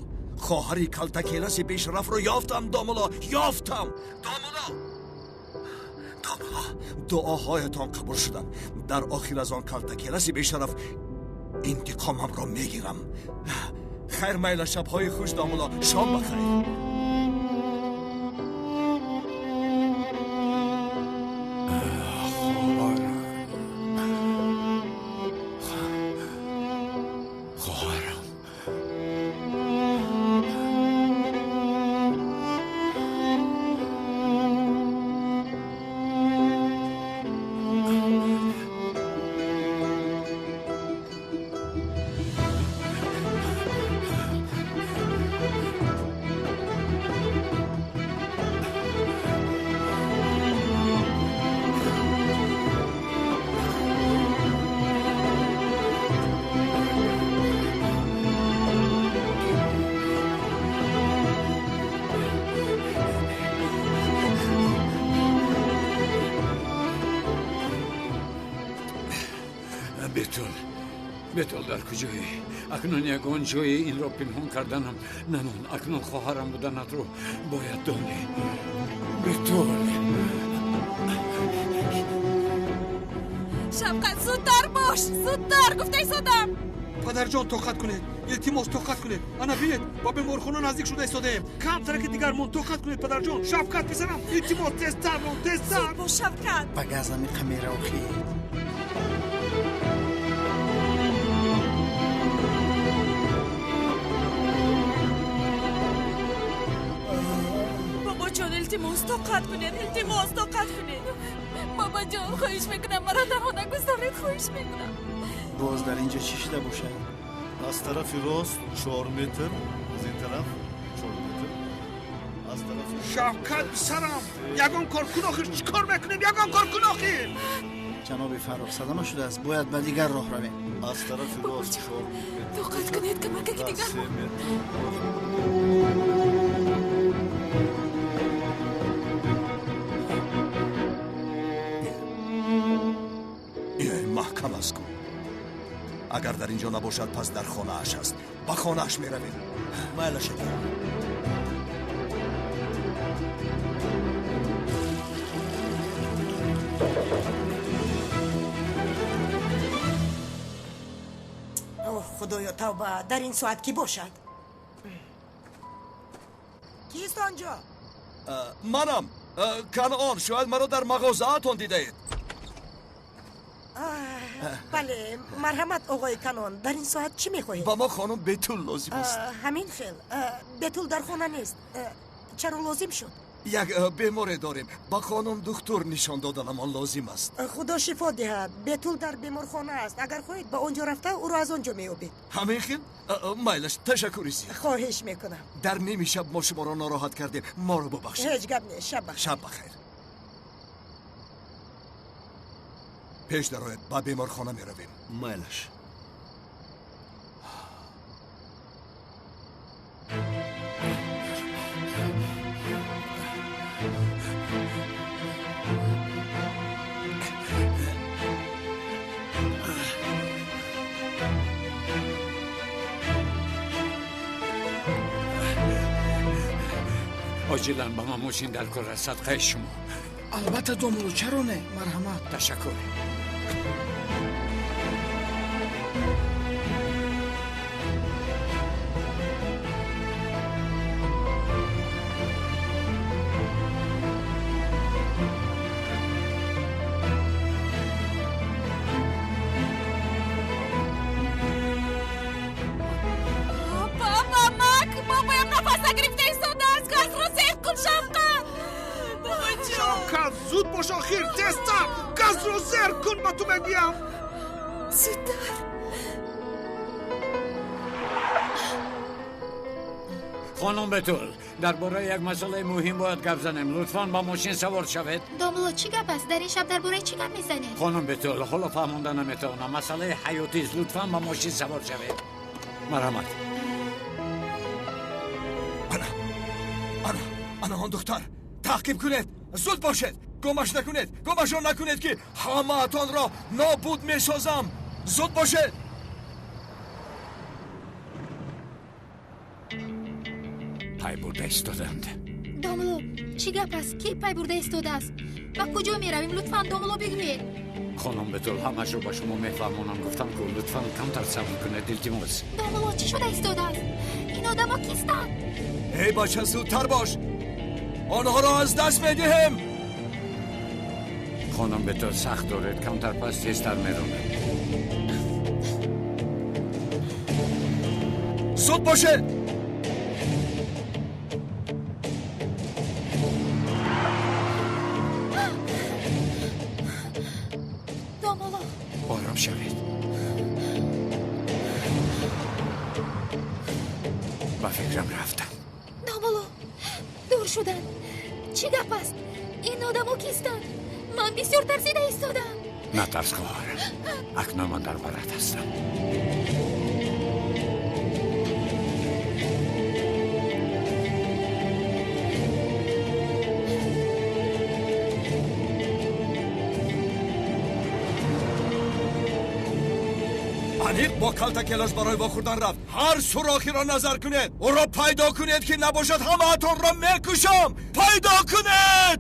хоҳари калтакеласи бешарафро ёфтам домулло, ёфтам. Домулло, домулло, дуоҳоятон қабул шуданд. Дар охир аз он калтакеласи бешараф интиқомамро мегирам. Хайр майла, шабҳои хуш домулло, шом ба хайр. Хоҳарам. Бетул, Бетул дар куҷое? Акнун ягон ҷое инро пинҳон карданам намон. Акнун хоҳарам буданатро бояд донӣ. Бетул. Шавқат, зудтар бош, зудтар, гуфта истодам. Падарҷон, тоқат кунед, илтимос, тоқат кунед. Ана бинед, ба беморхона наздик шуда истодаем. Камтараки дигар мон, тоқат кунед, падарҷон. Шавкат, писарам, илтимос, тезтар рон, тезтар. Зуд бош, Шавкат. Ба газами қамера охид. Бобоҷон, илтимос, тоқат кунед, илтимос, тоқат кунед. Бобоҷон, хоҳиш мекунам, маро танҳо нагузоред, хоҳиш мекунам. Боз дар инҷо чӣ шуда бошад? Аз тарафи рост 4 метр, аз ин тараф 4 метр, аз тарафи Шавкат, писарам, ягон кор кун охир, чӣ кор мекунем? Ягон кор кун охир. Ҷаноби Фаррух, садама шудааст, бояд ба дигар роҳ равем. Аз тарафи рост 4 метр. Тоқат кунед, камакаки дигар. 3 метр. Маҳкам аст ку. Агар дар инҷо набошад, пас дар хонааш аст. Ба хонааш меравем. Майла шакар. Оҳ, худоё, тавба, дар ин соат кӣ бошад? Кист онҷо? Манам. Канон, шояд маро дар мағозаатон дидаед. Бале, марҳамат, оғои Канон, дар ин соат чӣ мехоҳед? Ба мо хонум Бетул лозим аст. Ҳамин хел. Бетул дар хона нест. Чаро лозим шуд? Як беморе дорем. Ба хонум духтур нишон доданамон лозим аст. Худо шифо диҳад. Бетул дар беморхона аст. Агар хоҳед, ба он ҷо рафта, ӯро аз он ҷо меёбед. Ҳамин хел? Майлаш, ташаккури зиёд. Хоҳиш мекунам. Дар ними шаб мо шуморо нороҳат кардем. Моро бубахшед. Ҳеҷ гап нест. Шаб бахайр. Шаб бахайр. Пеш дарояд, ба беморхона меравем. Майлаш. Оҷилан ба ман мошин дар кор аст, садқаи шумо. Албатта, домулло, чаро не? Марҳамат. Ташаккур. гирифта истодааст. Газро зер кун, Шавкат. Шавкат, зуд бош, охир, тезтар. Газро зер кун, ба ту мегӯям. Зудтар. Хонум Бетул, дар бораи як масъалаи муҳим бояд гап занем. Лутфан ба мошин савор шавед. Домулло, чӣ гап аст? Дар ин шаб дар бораи чӣ гап мезанед? Хонум Бетул, ҳоло фаҳмонда наметавонам. Масъалаи ҳаётист. Лутфан ба мошин савор шавед. Марҳамат. Ана, ана, ана он духтар. Таъқиб кунед, зуд бошед. Гумаш накунед, гумашро накунед, ки ҳамаатонро нобуд месозам. Зуд бошед. Пай бурда истоданд. Домулло, чӣ гап аст? Ки пай бурда истодааст? Ба куҷо меравем? Лутфан, домулло, бигӯед. Хонум Бетул, ҳамашро ба шумо мефаҳмонам. Гуфтам ку, лутфан камтар сабр кунед, илтимос. Домулло, чӣ шуда истодааст? Ин одамо кистанд? Эй бача, зудтар бош, онҳоро аз даст медиҳем. Хонум Бетул, сахт доред, камтар пас тезтар меронем. Зуд бошед. Ором шавед. Ба фикрам рафтам. Домулло, дур шуданд. Чӣ гап аст? Ин одамо кистанд? Ман бисёр тарсида истодам. Натарс, хоҳарам. Акнун ман дар барат ҳастам. Аниқ бо калта келаш барои вохӯрдан рафт. Ҳар сурохиро назар кунед, ӯро пайдо кунед, ки набошад ҳамаатонро мекушам. Пайдо кунед.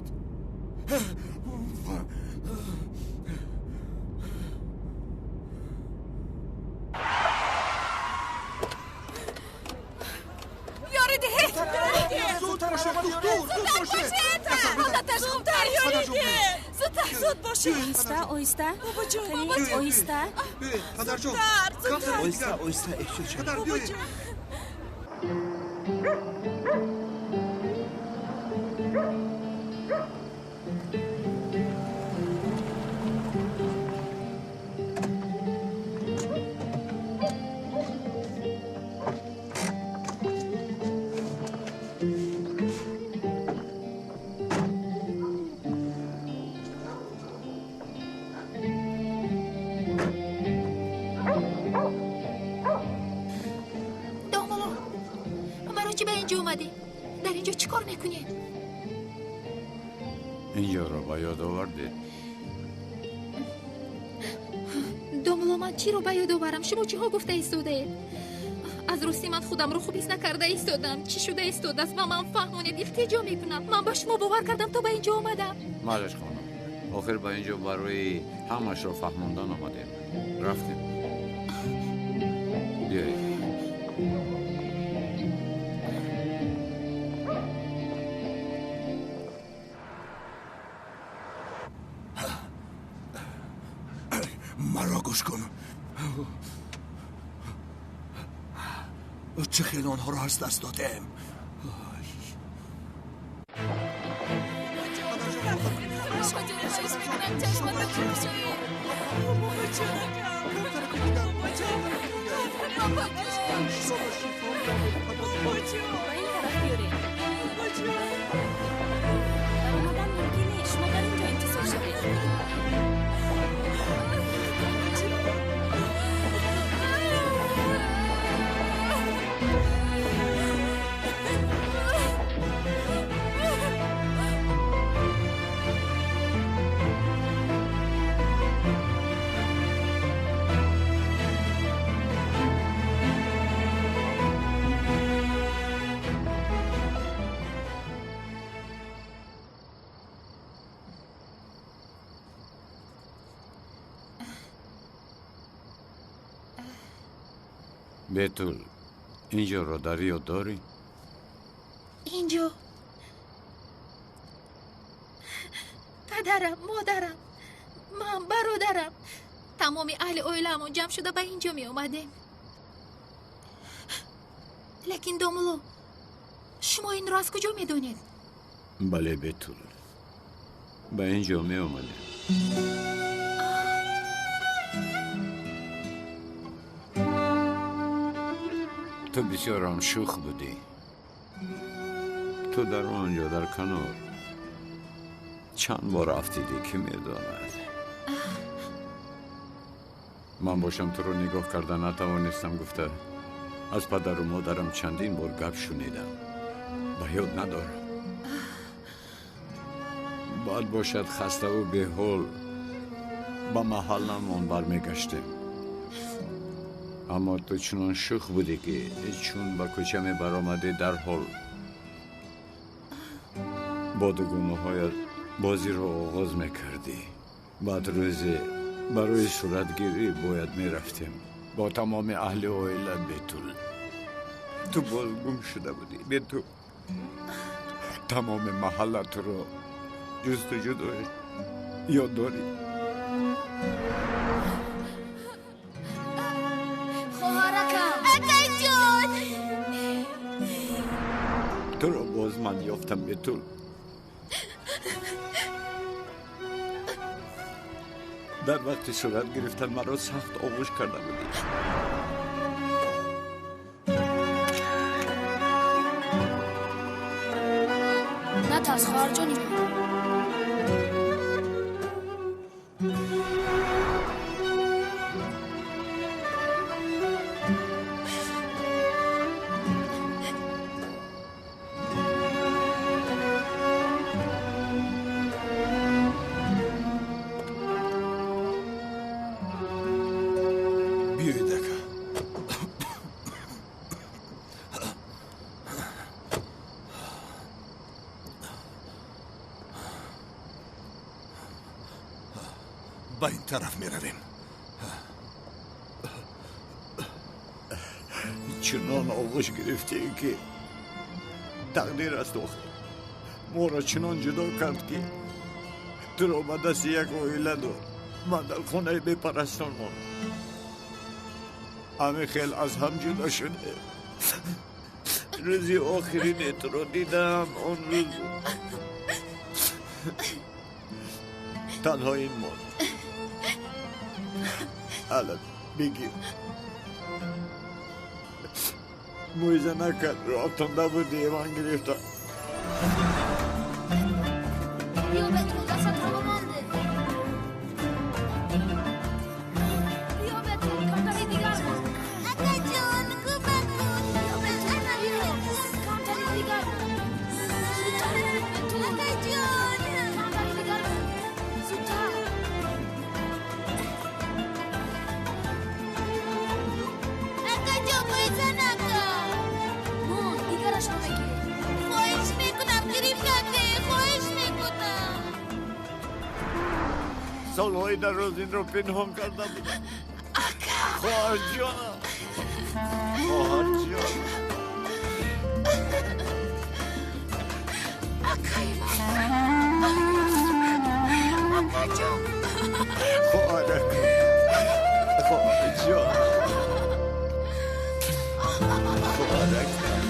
Ёри диҳед! Зудтар бошед, духтур, зуд бошед. Ҳолаташ хубтар, ёри диҳед. Зудтар, зуд бошед. Оҳиста, оҳиста. Бобоҷон, оҳиста. Падарҷон, зудтар, оҳиста, оҳиста, эҳтиёт шавед. Падар, биёед. Домулло, барои чӣ ба инҷо омадӣ? Дар инҷо чӣ кор мекунӣ? Инҷоро ба ёд овардед? Домулло, ман чиро ба ёд оварам? Шумо чиҳо гуфта истодаед? Аз рости ман худамро хуб ҳис накарда истодам. Чӣ шуда истодааст? Ба ман фаҳмонед, илтиҷо мекунам. Ман ба шумо бовар кардам, то ба инҷо омадам. Малеш, хонум, охир ба инҷо барои ҳамашро фаҳмондан омадем. Рафтем. Биёед. Маро гӯш кун. Чӣ хел онҳоро аз даст додем? Ба ин тараф биёред. Баромадан мумкин нест. Шумо дар ин ҷо интизор шавед. Бетул, инҷоро дар ёд дорӣ? Инҷо падарам, модарам, ман, бародарам, тамоми аҳли оилаамон ҷамъ шуда ба инҷо меомадем. Лекин домулло, Шумо инро аз куҷо медонед? Бале, Бетул. Ба ин ҷо меомадем. Ту бисёрам шӯх будӣ. Ту дар он ҷо дар канор чанд бор афтидӣ, ки медонад. Ман бошам туро нигоҳ карда натавонистам, гуфта аз падару модарам чандин бор гап шунидам. Ба ёд надорам. Баъд бошад хаставу беҳол ба маҳалламон бармегаштем. Аммо ту чунон шӯх будӣ, ки чун ба кӯча мебаромадӣ, дарҳол бо дугонаҳоят бозиро оғоз мекардӣ. Баъд рӯзе барои суратгирӣ бояд мерафтем бо тамоми аҳли оила. Бетул, ту боз гум шуда будӣ. Бетул, тамоми маҳалла туро ҷустуҷӯ дошт. Ёд дорӣ? Хоҳаракам, акаҷон, туро боз ман ёфтам, Бетул. Дар вақти сурат гирифтан маро сахт оғӯш карда будӣ. Натарс, хоҳарҷони ман. Биёед, ака. Ба ин тараф меравем. Чунон оғӯш гирифтӣ, ки тақдир аст охир моро чунон ҷудо кард, ки туро ба дасти як оила дод. Ман дар хонаи бепарастон мондам. Ҳамин хел аз ҳам ҷудо шудем. Рӯзи охирине туро дидам он рӯз буд. Танҳо ин монд. Ала, бигир. Мӯиза накард, роҳтонда будӣ, ман гирифтам. Биё, Бетул, дастатро ба ман деҳ. Биё, Бетул, камтари дигар монд. Акаҷон, кӯмак кун. Биё, Бетул, биё, камтари дигар монд. Зудтар, Бетул. Акаҷон, камтари дигар монд. Зудтар. Акаҷон, мӯиза накун. Мон, дигарашро мегирем. Хоҳиш мекунам, гирифта де, хоҳиш мекунам. Солҳои дароз инро пинҳон карда будам. Хоҳарҷонам, хоҳарҷон. Акаи ман, акаҷон. Хоҳаракам, хоҳарҷон, хоҳаракам.